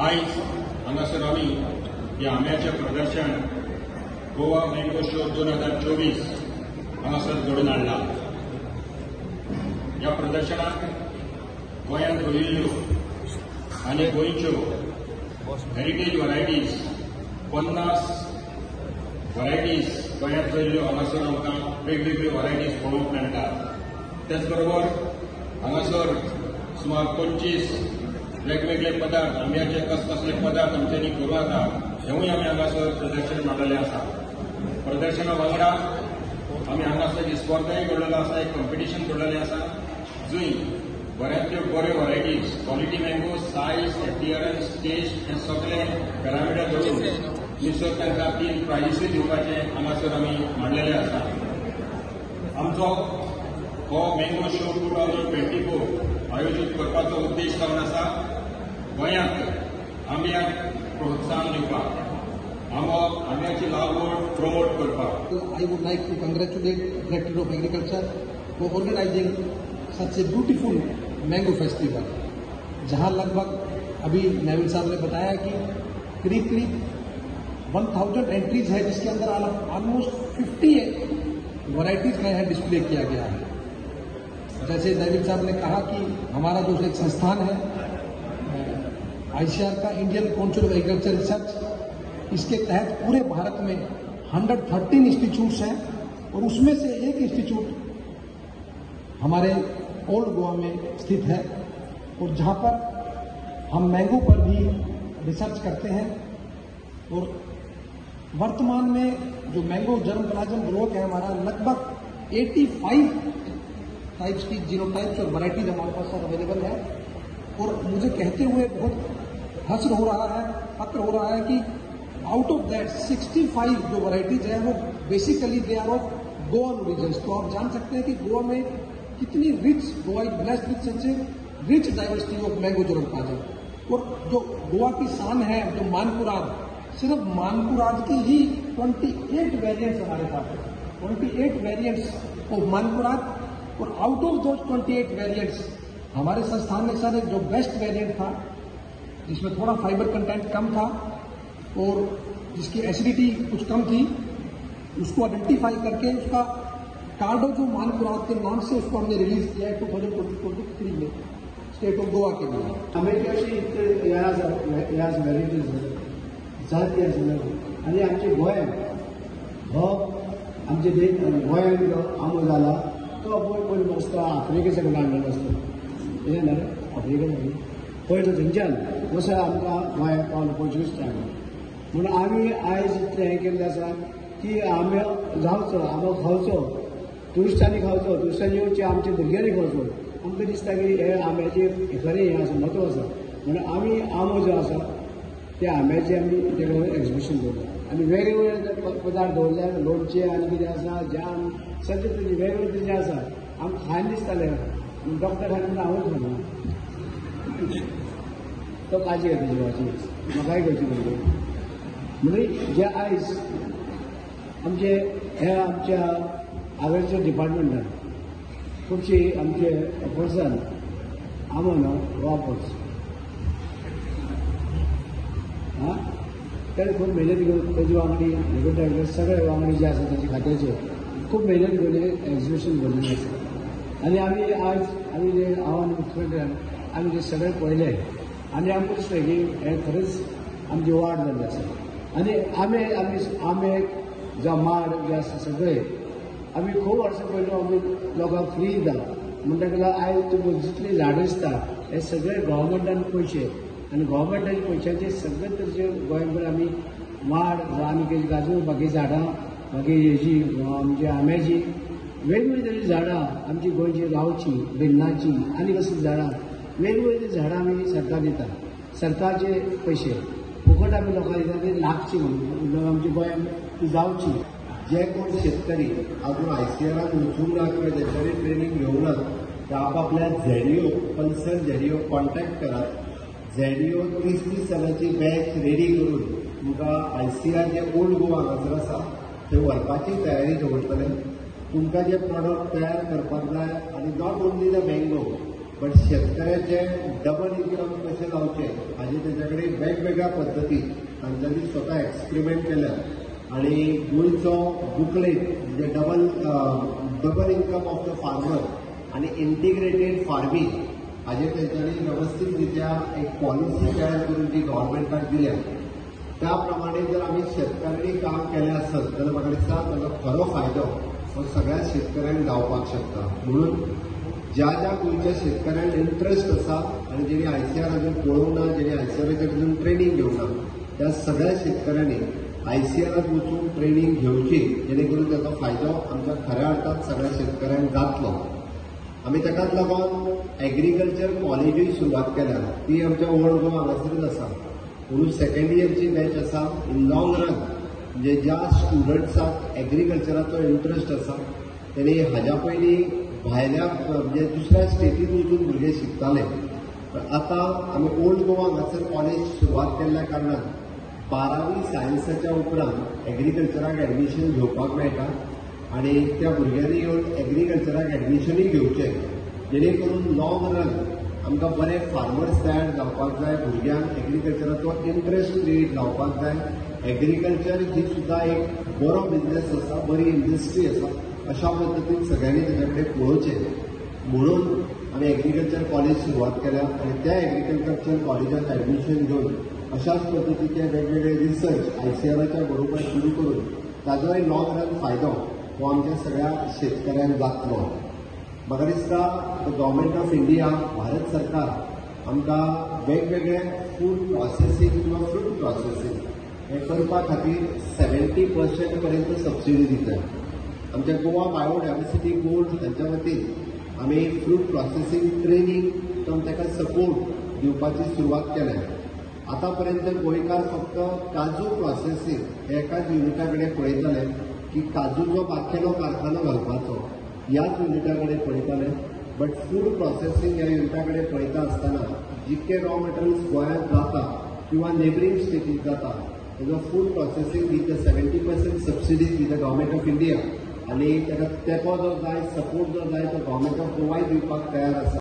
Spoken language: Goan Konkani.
आयज हांगासर आमी ह्या आंब्याचें प्रदर्शन गोवा मँगो शो 2024 हांगासर घडोवन हाडला. ह्या प्रदर्शनाक गोंयांत रोयिल्ल्यो आनी गोंयच्यो हेरिटेज व्हरायटीज 50 व्हरायटीज गोंयांत रोयिल्ल्यो हांगासर आमकां वेगवेगळ्यो व्हरायटीज पळोवंक मेळटात. त्याच बरोबर हांगासर सुमार 25 वेगवेगळे पदार्थ आंब्याचे कसकसले पदार्थ आमच्यांनी करूं येता हेवूय आमी हांगासर प्रदर्शन मांडलेलें आसा. प्रदर्शना वांगडा आमी हांगासर एक स्पर्धाय घडलेलो आसा, एक कॉम्पिटिशन घडलेलें आसा जंय बऱ्यांतल्यो बऱ्यो varieties quality mango, size, appearance, taste हे सगळे पॅरामिटर धरून थंयसर तांकां 3 प्रायजीसूय दिवपाचे हांगासर आमी मांडलेले आसा. आमचो हो मँगो शो 2024 आयोजीत करपाचो उद्देश जावन आसा गोंयांत आंब्याक प्रोत्साहन दिवपाक, आंब्याची लागवड प्रमोट करपाक. I would like to congratulate Director of Agriculture for organizing such a beautiful mango festival, जहां लगभग अभी नेविल साहब ने बताया कि करीब करीब 1000 एंट्रीज है, जिसके अंदर ऑलमोस्ट 50 वैरायटीज का यहाँ डिस्प्ले किया गया है. जैसे नेविल साहब ने कहा कि हमारा जो एक संस्थान है आईसीआर का, Indian Council of Agriculture Research, इसके तहत पूरे भारत में 113 इंस्टीट्यूट्स हैं और उसमें से एक इंस्टीट्यूट हमारे ओल्ड गोवा में स्थित है और जहां पर हम मैंगो पर भी रिसर्च करते हैं. और वर्तमान में जो मैंगो जर्म प्लाज्म ब्लॉक है हमारा, लगभग 85 टाइप्स की जीनोटाइप्स और वैरायटीज हमारे पास अवेलेबल है. और मुझे कहते हुए बहुत हर्ष हो रहा है, फक्र हो रहा है कि आउट ऑफ that 65 जो वैरायटीज है वो basically they are of Goan origin. तो आप जान सकते हैं कि गोवा में कितनी rich, Goa is blessed with such a rich diversity of mango germ plasm. और जो गोवा की शान है, जो मानकुराद, सिर्फ मानकुराद की ही 28 वेरिएंट्स हमारे पास है, 28 वेरिएंट्स ऑफ मानकुराद. और आउट ऑफ those 28 variants हमारे संस्थान ने सर एक जो बेस्ट वेरिएंट था, जिसमें थोड़ा फाइबर कंटेंट कम था और जिसकी एसिडिटी कुछ कम थी, उसको आइडेंटिफाई करके उसका कार्डो जो मानकुराद के नाम से उसको हमने रिलीज किया है 2023 में स्टेट ऑफ गोवा के लिए. आंब्याची अशी इतके हे आसा, हे आसा व्हेरायटीज जाती आसा आनी आमच्या गोंयांत हो आमच्या देश गोंयांत जो आंबो जाला तो पयर पयलो आसता आफ्रिके सगळो हाडलेलो आसता, कितें जालें आफ्रिके पयलो थंयच्यान जसो आमकां गोंयांत पावलो पोर्चुगीज टायमार. म्हणून आमी आयज इतलें हें केल्लें आसा की आंबो जावचो, आंबो खावचो, ट्युरिस्टांनी खावचो, ट्युरिस्टांनी येवचें, आमच्या भुरग्यांनी खावचो. आमकां दिसता की हे आंब्याचें खरें हें आसा, म्हत्व आसा. म्हणून आमी आंबो जो आसा त्या आंब्याचें आमी तेका एक्जिबिशन दवरलां आनी वेगवेगळे पदार्थ दवरले, लोणचें आनी कितें आसा, जाम सगळे तरेचे वेगवेगळे तरेचे आसा. आमकां खायन दिसतालें, डॉक्टर खायन म्हणून हांवूच खाना, तो काळजी घेता जिवाची, म्हाकाय घेवची पडली. म्हणून जे आयज आमचे हे आमच्या एग्रीकल्चर डिपार्टमेंटान खुबशी आमचे एफर्ट्सान आंबो न्हू वापर्स आं ताणें खूब मेहनत घेवन तेजे वांगडी एग्रीकल्चर सगळे वांगडी जे आसा ताचे खात्याचे खूब मेहनत घेवन एक्जिबिशन भरलेलें आसा. आनी आमी आज आमी जे हांव आनी मुख्यमंत्र्यान आमी ते सगळें पळयलें आनी आमकां दिसलें की हें खरेंच आमची वाड जाल्ली आसा. आनी आमे आमी आंबे जावं माड जे आसा सगळे आमी खूब वर्सां पयलू आमी लोकांक फ्री दिता. म्हणटकीर आयज तुमकां जितलीं झाडां दिसता हे सगळे गव्हर्मेंटान पयशे आनी गव्हर्मेंटाच्या पयशांचे सगळे तरेचे गोंयभर आमी माड आनी कितें गाजर, बाकी झाडां, मागीर हेजी आमची आंब्याची वेगवेगळी तरेची झाडां आमची गोंयची रावची, भिण्णाची आनी कसलीं झाडां, वेगवेगळी झाडां आमी सरकार दिता. सरकारचे पयशे फुकट आमी लोकांक दिता, ते लागची म्हणून आमच्या गोंयांत ती जावची. जे कोण शेतकरी अजून आयसीआरान वचूंक ना किंवा तेंच्यांनी ट्रेनिंग घेवंक ना ते आपापल्या झेडीओ कन्सर्न झेडीओ कॉन्टॅक्ट करात. झेडीओ 30-30 जाणांची बॅच रेडी करून तुमकां आयसीआर जे ओल्ड गोवा हांगासर आसा थंय व्हरपाची तयारी दवरतले. तुमकां जे प्रॉडक्ट तयार करपाक जाय आनी not only the mango but शेतकऱ्याचे डबल इन्कम कशें जावचें हाजे तेच्या कडेन वेगवेगळ्या पद्दती तांच्यांनी स्वता एक्सपेरिमेंट केल्या आनी गोंयचो बुकलेट म्हणजे double income of the farmer आनी इंटिग्रेटेड फार्मींग हाजेर तेंच्यांनी वेवस्थीत रित्या एक पॉलिसी तयार करून जी गव्हर्मेंटाक दिल्या त्या प्रमाणे जर आमी शेतकऱ्यांनी काम केलें आसत जाल्यार म्हाका दिसता ताजो खरो फायदो हो सगळ्या शेतकऱ्यांक जावपाक शकता. म्हणून ज्या ज्या गोंयच्या शेतकऱ्यांक इंट्रस्ट आसा आनी जेणी आयसीआर अजून पळोवंक ना, जेणी आयसीआराचेर अजून ट्रेनींग घेवंक ना, त्या सगळ्या शेतकऱ्यांनी आयसीआराक वचून ट्रेनींग घेवची, जेणे करून ताचो फायदो आमच्या खऱ्या अर्थान सगळ्या शेतकऱ्यांक जातलो. आमी ताकाच लागून एग्रीकल्चर कॉलेजूय सुरवात केल्या, ती आमच्या ओल्ड गोवा हांगासरूच आसा. म्हणून सेकंड इयरची बॅच आसा. इन लॉंग रन म्हणजे ज्या स्टुडंट्साक एग्रीकल्चराचो इंट्रस्ट आसा तेणी हाज्या पयलीं भायल्या म्हणजे दुसऱ्या स्टेटीन वचून भुरगे शिकताले, पण आतां आमी ओल्ड गोवा हांगासर कॉलेज सुरवात केल्ल्या कारणान 12वी सायन्साच्या उपरांत एग्रीकल्चराक एडमिशन घेवपाक मेळटा आनी त्या भुरग्यांनी येवन एग्रीकल्चराक एडमिशनूय घेवचें, जेणे करून लॉंग रन आमकां बरे फार्मर्स तयार जावपाक जाय, भुरग्यांक एग्रीकल्चराचो इंट्रस्ट क्रिएट जावपाक जाय. एग्रीकल्चर ही सुद्दां एक बरो बिजनेस आसा, बरी इंडस्ट्री आसा, अशा पद्दतीन सगळ्यांनी तेच्या कडेन पळोवचें म्हणून आमी एग्रीकल्चर कॉलेज सुरवात केल्या आनी त्या एग्रीकल्चर कॉलेजांत एडमिशन घेवन अशाच पद्दतीचे वेगवेगळे रिसर्च आयसीआराच्या बरोबर सुरू करून ताजोय लॉंग रन फायदो हो आमच्या सगळ्या शेतकऱ्यांक जातलो. म्हाका दिसता the government of India, Bharat सरकार आमकां वेगवेगळे फूड प्रोसेसींग किंवा फ्रूट प्रोसेसींग हें करपा खातीर 70% पर्यंत सबसिडी दिता. आमच्या गोवा बायोडायवर्सिटी बोर्ड हांच्या वतीन आमी फ्रूट प्रोसेसींग ट्रेनींग कम ताका सपोर्ट दिवपाची सुरवात केल्या. आतां पर्यंत गोंयकार फक्त काजू प्रोसेसींग हे एकाच युनिटा कडेन पळयताले की काजूचो बारकेलो कारखानो घालपाचो ह्याच युनिटा कडेन पळयताले, बट फूड प्रोसेसींग ह्या युनिटा कडेन पळयता आसतना जितके रॉ मटेरियल्स गोंयांत जाता किंवा नेबरींग स्टेटींत जाता ताजो food processing with the 70% subsidies with the government of India आनी ताका तेंको जो जाय, सपोर्ट जो जाय तो गव्हर्मेंट ऑफ गोवाय दिवपाक तयार आसा.